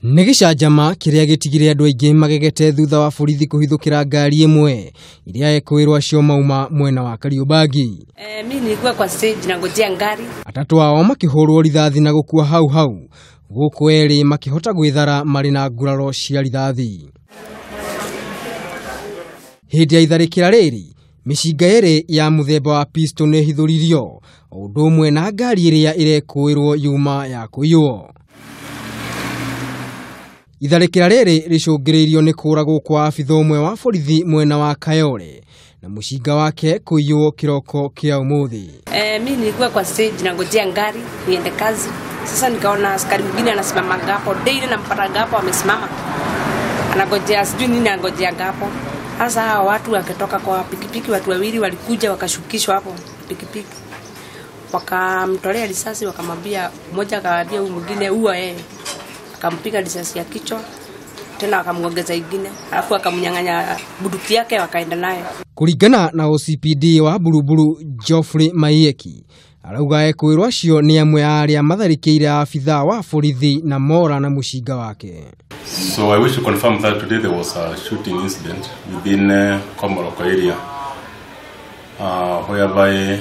Nĩ gĩcanjama kĩrĩa gĩtigire andũ aingĩ magegete thutha wa borithi kũhithũkĩra ngari ĩmwe iria ekũĩrwo acio mauma mwena wa Kariobangi. Mi nilikuwa kwa stage nangojea ngari. Atatũ ao makĩhũrwo rithathi na gũkua hau hau, gũkũ erĩ makĩhota gwĩthara marĩ na nguraro cia rithathi. Hĩndĩ ya itharĩkĩra rĩrĩ, mĩcinga ĩrĩ ya mũthemba wa pistol nĩ ĩhithũririo, o ũndũ ũmwe na ngari ĩrĩa ĩrekũĩrwo yuma ya kũiywo. Itharĩkĩra rĩrĩ rĩcũngĩrĩirio nĩ kũragwo kwa abitha ũmwe wa borithi mwena wa Kayole na mũcinga wake kũiywo kĩroko kĩa ũmũthĩ. Mi nilikuwa kwa stage nangojea ngari niende kazi. Sasa nikaona askari mwingine anasimama hapo, daily nampata hapo amesimama. Anangojea sijui nini anangojea hapo. Sasa hao watu wakitoka kwa pikipiki, watu wawili walikuja wakashukishwa hapo pikipiki. Wakamtolea risasi, wakamwambia, mmoja akamwambia huyu mwingine ua yeye. Akampiga risasi ya kichwa, tena akamwongeza ingine, alafu akamnyang'anya bunduki yake wakaenda nayo. Kuringana na OCPD wa Buruburu Geoffrey Maieki, arauga ekũĩrwo acio nĩ amwe a arĩa matharĩkĩire abithaa wa borithi na mora na mũcinga wake. So I wish to confirm that today there was a shooting incident within Komoroko area, whereby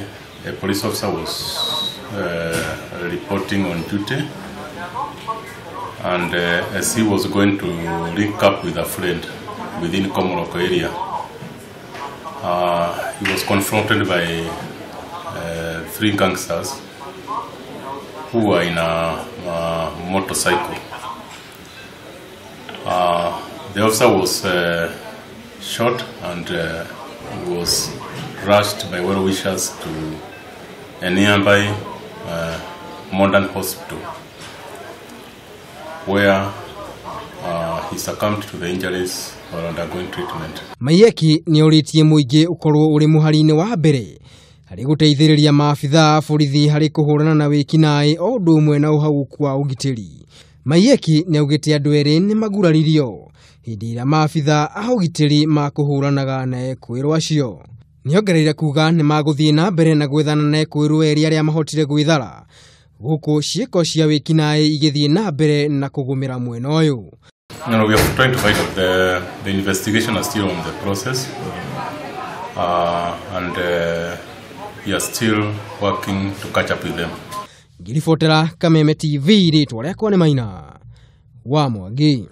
a police officer was reporting on duty, and as he was going to link up with a friend within Komoroko area, he was confronted by three gangsters who were in a motorcycle. The officer was shot and was rushed by well-wishers to a nearby modern hospital, where he succumbed to the injuries while undergoing treatment. Maieki nĩ orĩtie mũingĩ ũkorwo ũrĩ mũhari-inĩ wa mbere harĩ gũteithĩrĩria maabithaa a borithi harĩ kũhũrana na wĩkinaĩ o ũndũ ũmwe na ũhagũku wa ũgitĩri. Maieki nĩ augĩte andũ erĩ nĩ maguraririo hĩndĩ ĩrĩa maabithaa a ũgitĩri makũhũranaga na ekũĩrwo acio. Nĩongereire kuga nĩ magũthiĩ na mbere na gwethana na ekũĩrwo erĩ arĩa mahotire gwĩthara, gũkũ ciĩko cia wĩkinaĩ igĩthiĩ na mbere na kũgũmĩra mwena ũyũ. No, we are trying to find out. The investigation is still on the process, and we are still working to catch up with them. Ngiribotera Kameme TV, rĩtwa rĩakwa nĩ Maina wa Mwangi.